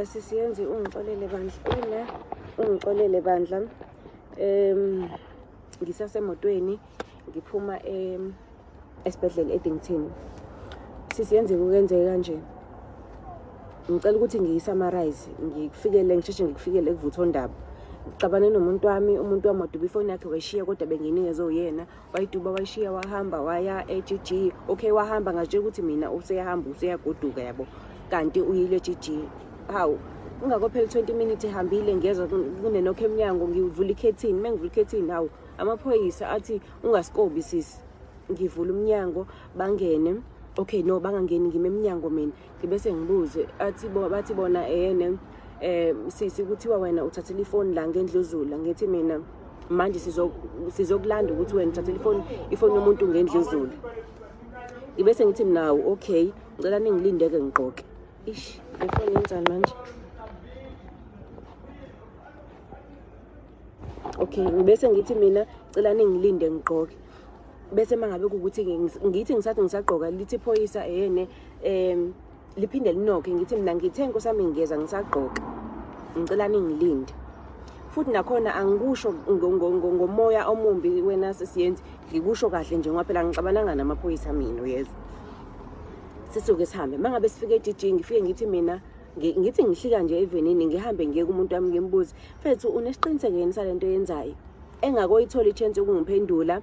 Sisiyenzi ungixolele bandla. Una ungixolele bandla. Ngisasemotweni ngiphuma esibhedlela eDington. Sisiyenzi kuyenzeka kanje. Ngicela ukuthi ngiyi-summarize, ngikufikele ngisheshe ngikufikele ekuvuthondaba. Ngixabane nomuntu wami, umuntu wami waduba ifoni yakhe wayishiya kodwa bengiyinikezwe uyena. Wayiduba wayishiya wahamba waya e-GG. Okay wahamba ngatshela ukuthi mina useyahamba useyagoduka yabo. Kanti uyile e-GG. Hawu, kungakophela 20 minutes ehambile ngiyezwa kunenokho emnyango ngivula ikhethini. Uma ngivula ikhethini hawu amaphoyisa athi ungasikobi sisi. Ngivula umnyango bangene. Okay no bangangeni ngime emnyango mina. Ngibese ngibuze athi bo bathi bona eyene sisi kuthiwa wena uthathile ifoni la ngendluzula ngithi mina manje sizokulanda ukuthi wena uthathile ifoni yomuntu ngendluzula. Ngibese ngithi mina okay ngicela ningilindeke ngigqoke. Ish le foni yenzani manje? Okay ngibese ngithi mina cela ningilinde ngigqoke. Bese mangabe kukuthi ngithi ngisathi ngisagqoka lithi iphoyisa eyene liphinde linokhe ngithi mina ngithe nkosi yami ngiyeza ngisagqoka ngicela ningilinde. Futhi nakhona angikusho ngomoya omumbi wena sisiyenzi, ngikusho kahle nje ngoba phela ngixabananga namaphoyisa mina uyezwa. Sisuke sihambe mangabe sifike e-GG ngifike ngithi mina ngithi ngihlika nje evenini ngihambe ngiye kumuntu wami ngimbuze, mfethu unesiqiniseko yini salento yenzayo? Engakoyithola i-chance yokungiphendula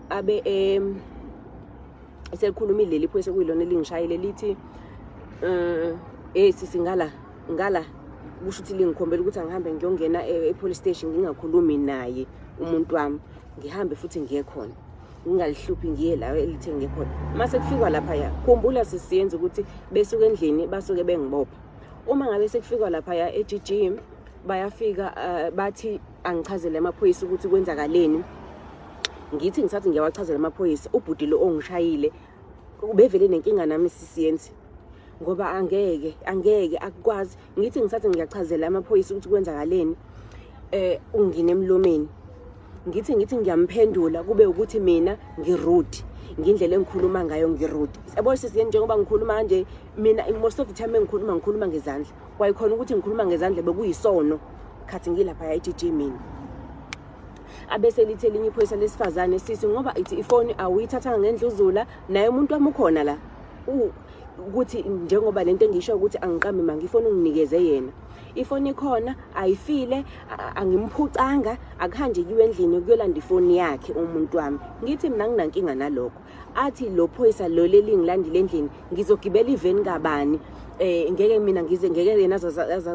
abe selikhulumile leli phoyisa kuyilona elingishayile lithi hey sisi ngala ngala, kusho ukuthi lingikhombela ukuthi angihambe ngiyongena e-police station ngingakhulumi naye umuntu wami, ngihambe futhi ngiye khona ngingalihluphi ngiye la elithe ngiye khona. Mase kufikwa laphaya, khumbula sisiyenza ukuthi besuke endlini basuke bengibopha. Uma ngabe sekufikwa laphaya e-GG bayafika bathi angichazele amaphoyisa ukuthi kwenzakaleni. Ngithi ngisathi ngiyawachazela amaphoyisa, ubhuti lo ongishayile ubevele nenkinga nami sisiyenzi ngoba angeke akukwazi. Ngithi ngisathi ngiyachazela amaphoyisa ukuthi kwenzakaleni, ungine emlomeni. Ngithi ngiyamphendula kube ukuthi mina ngirude, ngindlela engikhuluma ngayo ngirude. Yabo sisiyenzi njengoba ngikhuluma kanje mina most of the time engikhuluma ngezandla. Kwayikhona ukuthi ngikhuluma ngezandla bekuyisono khathi ngilapha e-GG mina. Abese lithe elinye iphoyisa lesifazane, sisi ngoba ithi ifoni awuyithathanga ngendluzula naye umuntu wami ukhona la. Ukuthi njengoba lento engisho ukuthi angiqambi manga ifoni unginikeze yena. Ifoni ikhona ayifile, angimphucanga, akuhanje kiwe endlini kuyolanda ifoni yakhe umuntu wami. Ngithi mina nginankinga nalokho. Athi lo phoyisa lo leli ngilandile endlini ngizogibela iveni kabani, ngeke mina ngize ngeke yena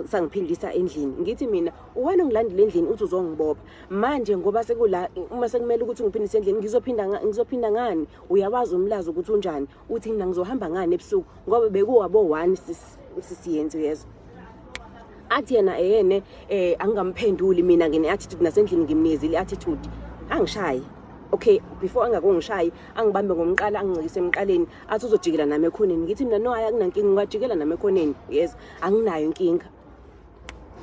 sangiphindisa endlini. Ngithi mina wena ungilandile endlini uthi uzongibopha manje ngoba sekula uma sekumele ukuthi ungiphindise endlini ngizophinda ngani? Uyawazi umlazi ukuthi unjani, uthi mina ngizohamba ngani ebusuku ngoba bekuwabo 1 sisiyenzi uyezwa. Athi yena eyene angingamphenduli mina ngine attitude nasendlini ngimnikezile attitude angishayi. Okay before angakongishayi angibambe ngomqala angincikise emqaleni athi uzojikela nami ekhoneni. Ngithi mina no akunankinga ungajikela nami ekhoneni yezwa, anginayo inkinga.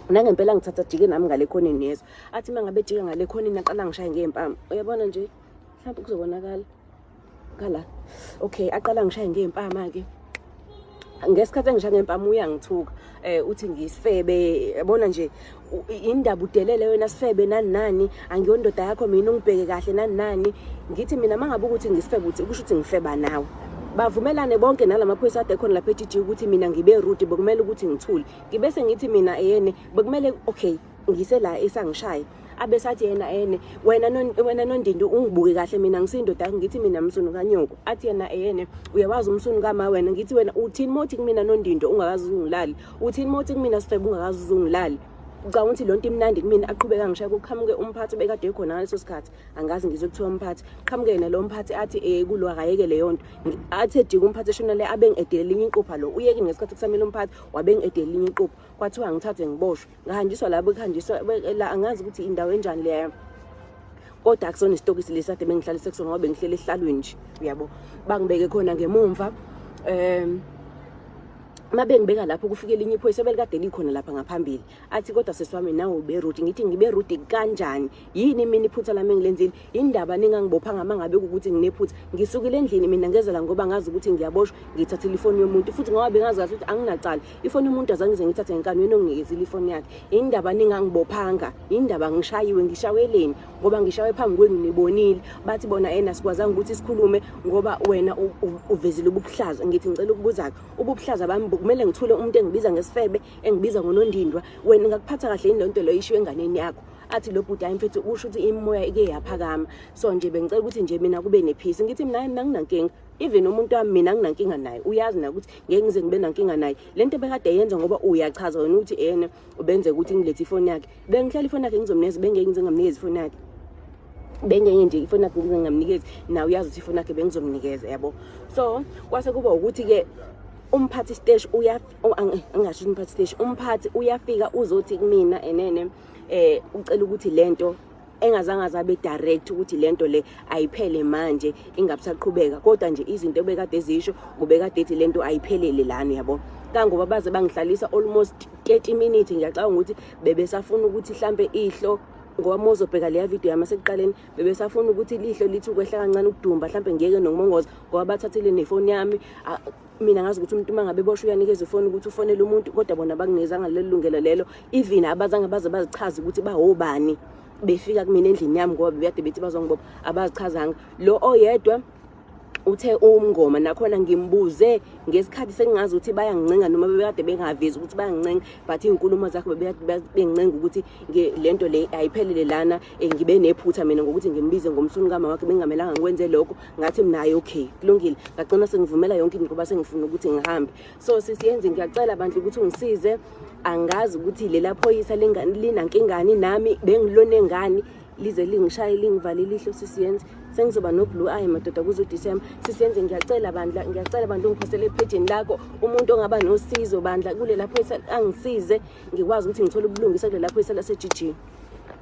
Nangempela ngithatha jike nami ngale khoneni yezwa. Athi mangabe jika ngale khoneni aqala ngishaye ngempama. Uyabona nje mhlawumbe kuzobonakala ngala. Okay aqala ngishaye ngempama ke. Ngesikhathi engishaya ngempama uyangithuka uthi ngisifebe, yabona nje indaba udelele wena sifebe nani nani, angiyondoda yakho mina ungibheke kahle nani nani. Ngithi mina mangabe ukuthi ngisifebe uthi kusho ukuthi ngifeba nawe. Bavumelane bonke nalamaphoyisa ade khona lapha e-GG ukuthi mina ngibe rude bekumele ukuthi ngithule. Ngibese ngithi mina eyene bekumele okay ngise la esangishaya. Abesathi yena ene wena nondindi ungibuke kahle mina ngisindoda yakho. Ngithi mina msunu kanyoko. Athi yena eyene uyawazi umsunu kama wena. Ngithi wena uthini mothi kumina nondindo ungakazi uzungilali, uthini mothi kumina sifebe ungakazi uzungilali. Ucabanga ukuthi lonto imnandi kumina? Aqhubeka ngishaya kuqhamuke umphathi obekade ekhona ngaleso sikhathi, angazi ngizwe kuthiwa umphathi qhamuke yena lo mphathi athi kulo akayeke leyo nto. Athi ejika umphathi eshona le abe ngedele elinye iqupha lo uyeke ngesikhathi kusamele umphathi wabe ngedele elinye iqupha. Kwathiwa ngithathe ngiboshwe ngahanjiswa la bekuhanjiswa la angazi ukuthi indawo enjani leyo, kodwa akusona isitokisi lesi kade bengihlalise kusona ngoba bengihlele esihlalweni nje uyabo. Bangibeke khona ngemumva Uma bengibeka lapho kufike elinye iphoyisa belikade likhona lapha ngaphambili, athi, "Kodwa sisi wami, nawe ube rude." Ngithi, "Ngibe rude kanjani? Yini mina iphutha lami engilenzile? Indaba ningangibophanga uma ngabe kuwukuthi nginephutha? Ngisukile endlini mina ngezela ngoba ngazi ukuthi ngiyaboshwa. Ngithathile ifoni yomuntu futhi ngoba bengazi kahle ukuthi anginacala. Ifoni yomuntu azange ngize ngithathe ngenkani, wena onginikezile ifoni yakhe. Indaba ningangibophanga? Indaba ngishayiwe? Ngishaweleni ngoba ngishawe phambi kwenu nibonile?" Bathi bona, "Ena sikwazanga ukuthi sikhulume ngoba wena uvezile ububuhlaza." Ngithi, "Ngicela ukubuza-ke, ububuhlaza bami kumele ngithule umuntu engibiza ngesifebe, engibiza ngonondindwa? Wena ngakuphatha kahle yini lento leyo ishiwe enganeni yakho?" Athi lo bhuti, "Hayi mfethu, kusho ukuthi imimoya ike yaphakama. So nje bengicela ukuthi nje mina kube nepeace." Ngithi mina, "Hayi, mina nginankinga. Even umuntu wami mina nginankinga naye, uyazi na ukuthi ngeke ngize ngibe nankinga naye. Le nto bekade yenza, ngoba uyachaza wena ukuthi ena ubenze ukuthi ngilethe ifoni yakhe, bengihlala ifoni yakhe ngizomnikeza, bengeke ngize ngamnikeza ifoni yakhe, bengeke nje ifoni yakhe ngize ngamnikezi. Nawe uyazi ukuthi ifoni yakhe bengizomnikeza, yabo." So kwase kuba ukuthi-ke umphathi siteshi uya, oh, angingasho umphathi siteshi, umphathi uyafika uzothi kumina enene ucela ukuthi lento engazange azabe direct ukuthi lento le ayiphele manje, ingabusaqhubeka, kodwa nje izinto ebekade zisho kubekade ethi lento ayiphelele lana, yabo, kangoba baze bangihlalisa almost 30 minutes. Ngiyacabanga ukuthi bebesafuna ukuthi mhlambe ihlo, ngoba uma uzobheka leya video yami asekuqaleni, bebesafuna ukuthi ilihlo lithi ukwehla kancane ukudumba, mhlambe ngiyeke nokumongoza, ngoba bathathile nefoni yami. Mina ngazi ukuthi umuntu uma ngabe boshwe uyanikeza ifoni ukuthi ufonele umuntu, kodwa bona bakunezanga lelo lungelo lelo. Even abazange baze bazichaze ukuthi bawobani befika kumina endlini yami, ngoba bebekade bethi bazongibopha, abazichazanga. Lo oyedwa uthe umngoma, nakhona ngimbuze ngesikhathi sengingazi ukuthi bayangincenga noma bebekade bengavezi ukuthi bayangincenga, but iy'nkulumo zakho bebekade bengincenga ukuthi lento le ayiphelele lana, ngibe nephutha mina ngokuthi ngimbize ngomsunu kama wakhe, bengingamelanga ngikwenze lokho. Ngathi mina, "Hayi, okay, kulungile." Ngagcina sengivumela yonke into ngoba sengifuna ukuthi ngihambe. So sisiyenze, ngiyacela bandla ukuthi ungisize. Angazi ukuthi lela phoyisa linankingani nami, bengilone ngani lize lingishaye lingivale ilihlo. Sisiyenze, sengizoba no-blue eye madoda kuzo-December. Sisiyenze, ngiyacela bandla, ngiyacela bandla, ungiphosele ephejini lakho umuntu ongaba nosizo bandla kulela phoyisa, angisize ngikwazi ukuthi ngithole ubulungisa kulela phoyisa lase-GG.